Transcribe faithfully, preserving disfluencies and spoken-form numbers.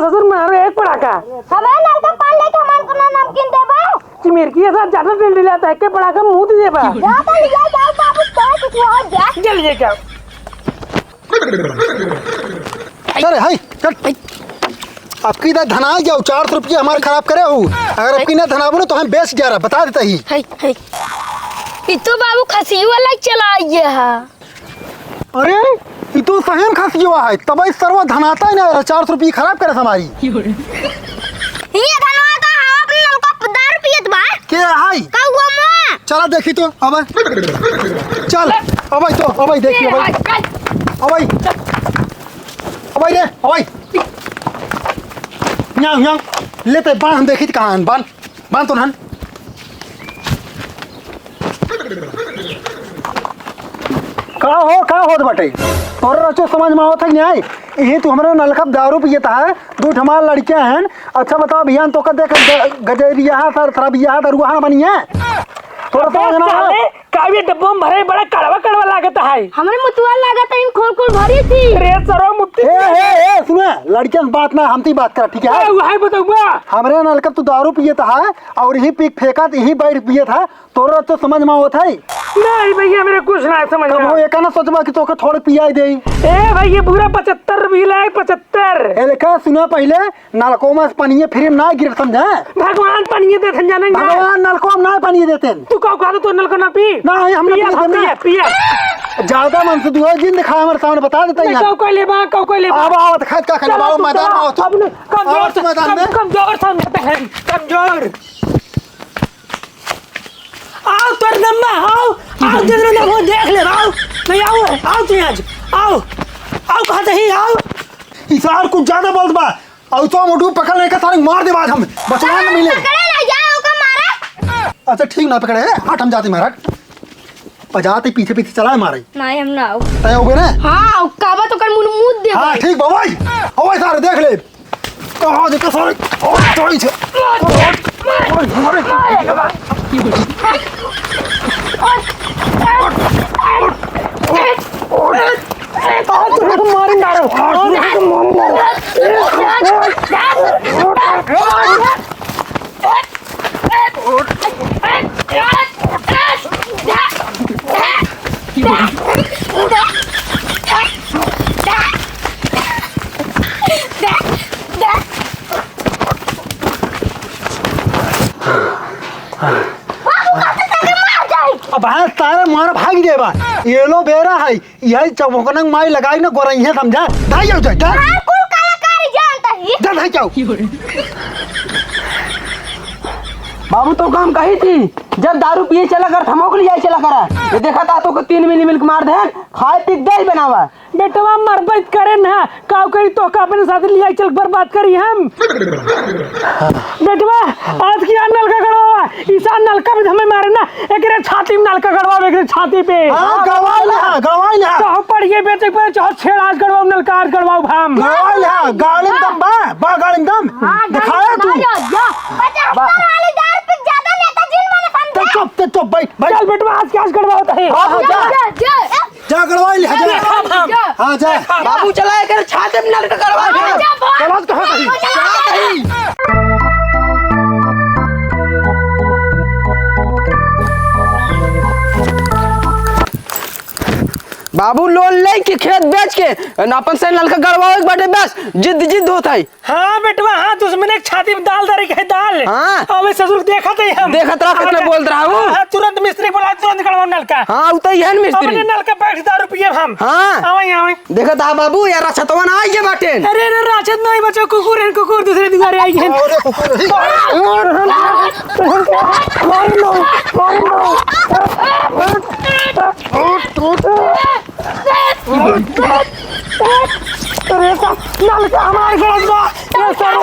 ससुर मारो एक पड़ाका। हमें नलका पानी लेके हमार को ना नमकीन देबा। चिमिरकी के साथ ज्यादा दिल दिलाता है, के पड़ाका मुंह दे देबा। जा तो लिया जाओ बाबू, तो कुछ हो जा। जल्दी लेके आओ। अरे हाय, चल। अब की ना धना जाओ, चार सौ रुपया हमारे खराब करे हो। अगर अब की ना धनाबो ना तो हम बेच जा रहा, बता देता ही। हाय, हाय। ई तो बाबू खसियो वाला चला आइए हा। अरे, ई तो सही में खसियो है, तबई सरवा धनाता ही ना, चार सौ रुपया खराब करे हमारी। ये धनवा का हवा अपने नलका प दारू पियत बा। के हाय? कौआ मुआ। चला देखी तो, अब। चल, अब तो, अब देखी, अब। अब, अब रे, अब। न्याउ, न्याउ, लेते बांध हम देखी कहाँ बांध। बांध तो नहन। का हो, का होत बाटे? तोरे रचो समझ में आवत है कि नहीं? यही तू हमरे नलका प दारू पियत है, दू ठमार लड़के हैं। अच्छा बताओ भैया, तो का देख ग-, गजरिया है, सर, शराबिया है, दरुआ है, बनिया है। तोरा समझ ना आवे? साले, का ये डब्बा में भरे बड़ा कड़वा कड़वा लागत है। हमरे मुतवा लागत है, इन खोल खोल भरी थी। रे सरो मुत्ती। ए, ए, ए, सुना, लड़कियन से बात ना, हमती बात करा, ठीक है? ए, वही बताऊंगा। हमरे नलका प तू दारू पियत है और यही पी के फेंकत, यही बैठ पियत है, तोरा तो समझ में आवत है? नहीं भैया, मेरे कुछ ना समझ में कब हो आवत। एका ना सोचबा कि तोके थोड़े पियाई देई। ए भाई, ये पूरा पचहत्तर रुपये लाए, पचहत्तर। ए, लेखा सुना पहिले, नलको में से पनिये free में ना गिरत, समझे? भगवान पनिये देथन, जाने ना। भगवान नलको में ना पनिये देते। तू का कहत तो नलको ना पी? ना, हम ना पिया, पिए देम ना। पिया, पिया। ज्यादा मन से दुआ जिन दिखा हमारे सामने बता देते नहीं, हैं। कौ कोई लेबा, कौ कोई लेबा। अब आओ, तो खाद का खाने चलो, आओ, तू मैदान चलो। में आओ, तू। अब न-, कमजोर आओ, तू मैदान में। कमजोर समझते हैं, कमजोर। आओ, तोर नम्मा, आओ, आओ, जिधर ना हो, देख ले, आओ। नहीं आओ, आओ तू आज, आओ, आओ, कहते ही आओ। ई सार कुछ ज्यादा बोलत बा। अउ तो मोटू पकड़ लेके सारे मार देबा आज हम। बचवा न मिले। पकड़े ना जाए, ओका मारे। अच्छा ठीक ना पकड़े, हट हम जाते महाराज। बजाते पीछे पीछे चला मारे। नहीं, हम ना आओ। तय हो गए ना? हाँ, काबा तो कर मुन मुद दे हाँ, भाई। ठीक बा भाई। ओ भाई सारे देख ले। कहाँ देखे सारे? ओ, थोड़ी से। ओ, ओ, मारे। आज तुमको मारूंगा रे। आज तुमको मारूंगा रे। अब हाँ, सारे मार भाग जेबा। एलोवेरा है, यही चौबकनक माई लगाई ना गोरइहे समझा। धाई जाओ जाए, जा। हाँ, कुल कलाकारी जानता ही। जा, धाई जाओ। बाबू तो काम कही थी, जब दारू पिए चला कर, थमोक लियाई चला करा। ये देखा था तो को तीन मिली मिल्क मार दे, खाए पी के दही बनावा। बेटवा मरबैत करे ना, काउ करी तोहका अपने साथ लियाई चल बर्बाद करी हम। बेटवा, आज की यार नलका गड़वावा, ईसा नलका भी हमें मारे ना, एकरे छाती में नलका गड़वावा, एकरे छाती पे। हाँ, गड़वाई ले, हाँ, गड़वाई ले, हाँ। चाहो पड़िए बेचे पे, चाहो छेड़ आज गड़वाओ, नलका आज गड़वाओ हम। गड़वाई ले, हाँ, गाड़ी में दम बा, बा गाड़ी में दम। हाँ, गाड़ी दिखाया में तू। दम बा, जा। पचहत्तर वाली दारू पे ज्यादा नेता जिन वाले समझे। तो चुप, तो चुप, बैठ, बैठ। चल बेटवा, आज के आज गड़वाओ तो है। हाँ, हाँ, जा, जा। जा, जा। जा गड़वाई ले, जा। जा, जा। हाँ, जा। बाबू चला एकर छाती में नलका गड़वा दे। जा, जा, जा। गलत कहा कही। जा कही। बाबू लोन लेके खेत बेच के न अपन से नलका गड़वावे के बाटे बस, जिद जिद होत है। हाँ बेटवा, हाँ, दुश्मन एक छाती में दाल धरे के है, दाल। हाँ। अबे ससुर देखत है हम। देखत रहा, कितना हाँ, बोलत रहा वो। हाँ, हाँ, तुरंत मिस्त्री बुला, तुरंत गड़वा नलका। हाँ, उ तो इहन मिस्त्री। अपने नलका बैठ दारू पिए हम। हाँ। आवे, आवे। देखत आ बाबू, यार राक्षसवा ना आई के बाटे। अरे, अरे, राक्षस नहीं बचो, कुकुर है, कुकुर दूसरे दुआरे आई है। अरे, कुकुर है। मार लो, मार लो। अरे सा, नलका हमार गलत बा। ये सारा